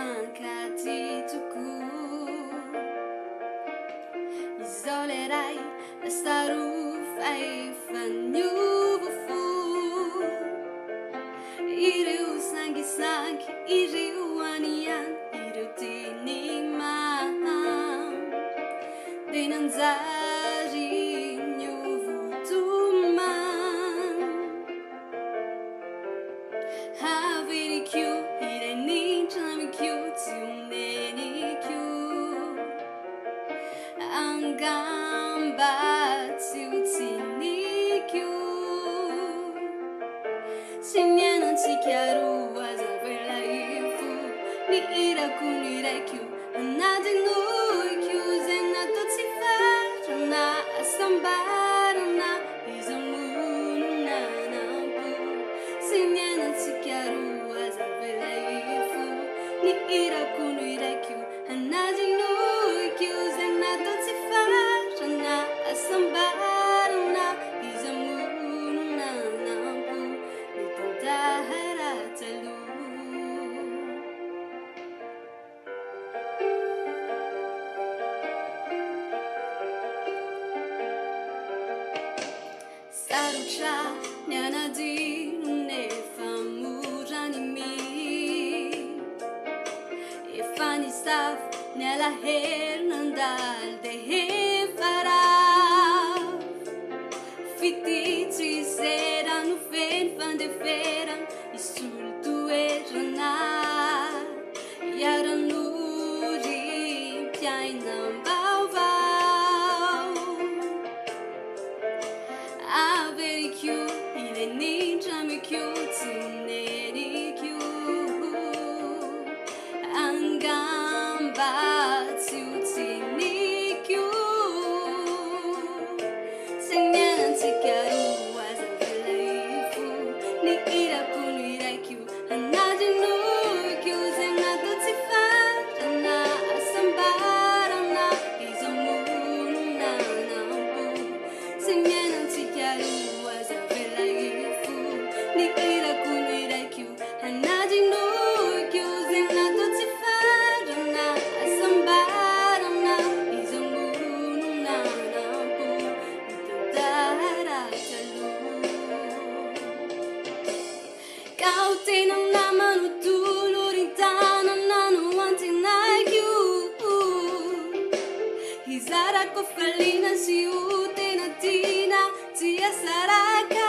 mifankatia tokoa. Izao ilay ray lasa roa fa efa niova fo. Ireo sangisangy, ireo any ihany, ireo teny mamy dia nanjary niova tomany. Averiko ilay nindramiko tsy omeniko. Angamba tsy ho tsiniko. Tsy niainantsika roa aza avela hifo. Ny hirako ny raiko hanadinoiko izay natao tsy farana hasambarana. Iza moa no nanampo. Tsy niainantsika roa aza avela hifo. Ny hirako ny raiko hanadinoiko izay natao tsy farana hasambarana. Iza moa no nanampo ny tantara taloha. Sarotra ny hanadino nefa mora ny mino. Efa nisafo ny alahelo nandalo dia efa ravo. Fitia tsy sera no feno fandeferana hisolo toerana. Hiara-nory mpiainam-baovao. Averiko ilay nindramiko tsy omeniko. Angamba tsy ho tsiniko. Tsy niainantsika roa aza avela hifo. Ny hirako no iraiko hanadinoiko izay natao tsy farana hasambarana. Iza moa no nanampo. Tsy niainantsika roa aza avela hifo. Ny hirako no iraiko hanadinoiko izay natao tsy farana hasambarana. Iza moa no nanampo ny tantara taloha. Ka ho tena namana ho tolorin-tanana no antenaiko. Hizarako hafaliana sy ho tena tiana tsy hasaraka.